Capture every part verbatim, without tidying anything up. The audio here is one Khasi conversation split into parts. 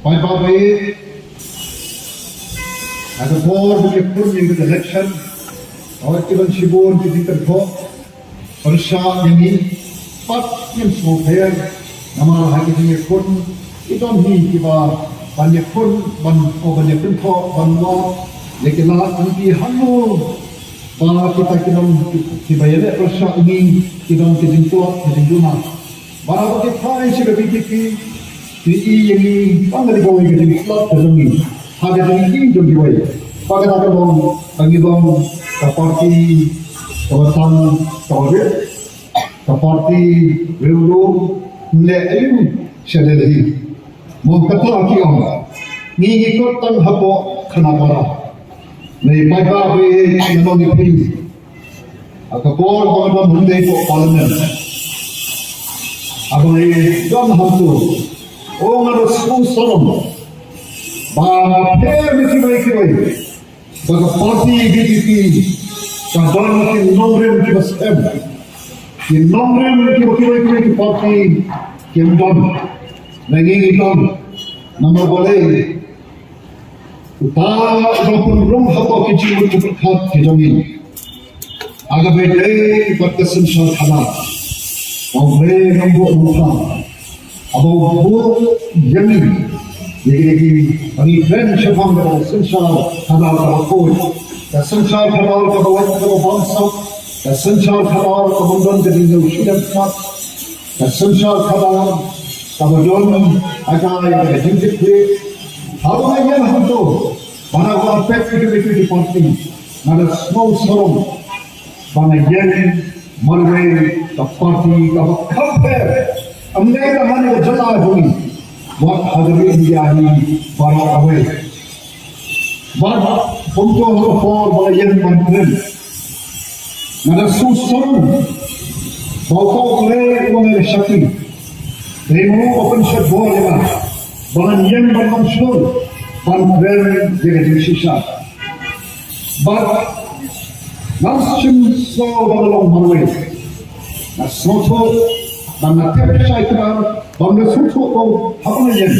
Paidbah ba ïeit, ha ka por ba ngi khun ïa ka election, haba ki don shibun ki jingkynthoh pyrshah ïa ngi, pat ngim sngewpher, namar ha ki jingïakhun ki don hi kiba ban ïakhun, ban, o ban ïakynthoh, ban wad ïa ki lad lynti hangno ba kita ki don kiba ïaleh pyrshah ïa ngi, ki don ki jingtlot, ki jingduna. Bad haba ki phai sha ka VPP, ki i ïa ngi tang kawei ka jingtlot ka jong ngi ha ka jingim jong kiwei. Bad kata ka long ba ngi long ka party kaba tang kaba rit, ka party riewlum, ym leh aïu sha Delhi. Mo kata ki ong, ngi ngi kut tang hapoh Khanapara. Ngi paidbah ba ïeit, ngi long ïa phi. Ha ka por ba nga don hangtei hapoh Parliament, haba nga don hangto, o nga da sngewsarong ba nga pher na kiwei kiwei ba ka party VPP ka don ki nongrim kiba skhem, ki nongrim kiba kiwei kiwei ki party kim don. Na ngi ngi don, namar balei? Uta uba pynrung hapoh ki jingmut ki pyrkhat ki jong ngi, ha kaba ïadei bad ka synshar khadar, U Blei u nongbuh nongthaw, haba u buh ïa ngi, ïa ngi, ïa ngi ba ngi kren shaphang ka synshar khadar kaba khuid, ka synshar khadar kaba lait kaba bamsap, ka synshar khadar kaba don ka jingïohi khmat, ka synshar khadar kaba don ha ka, ïa ka jingkitkhlieh. Haba nga ïeng hangto, ba nga peit ïa ki, ïa ki party, nga da sngewsarong ba nga ïeng marwei ka party kaba kham pher, ym dei tang ha kane ka jylla jong ngi, wat ha ka ri India hi baroh kawei. Bad kumto ha ka por ba nga ïeng ban kren, nga da sngewsarong ba uta U Blei u wan ïa ka shakri, dei ma u ba pynshad bor ïa nga ba ngan ïeng ban long shlur ban kren ïa ka jingshisha. Bad ngam shym sngew ba nga long marwei. Nga sngewthuh, ba nga tip shai kdar, ba nga sngewthuh ba haba nga ïeng,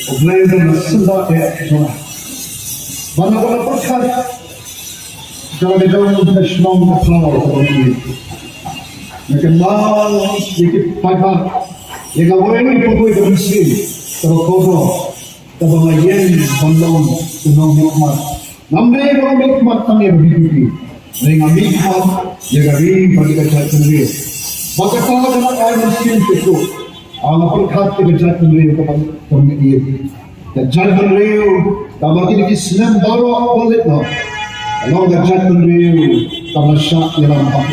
U Blei u dang syndah ïa ka jong nga. Ba nga, ba nga pyrkhat, ka la ka jong ka shnong ka thaw kaba ngi, nga kynmaw ïa ki paidbah, ïa kawei pa kawei ka mynsiem kaba kordor, kaba nga ïeng ban long u nongmihkhmat. Ngam dei ba nga mihkhmat tang ïa ka VPP, hynrei nga mihkhmat ïa ka ri bad ïa ka jaitbynriew. Ba kata ka dei ka mynsiem shisha. Nga pyrkhat ïa ka jaitbynriew kaba, kaba nga ïeit. Ka jaitbynriew kaba kine ki snem baroh ba la leit noh, ka long ka jaitbynriew kaba shah ïalam bad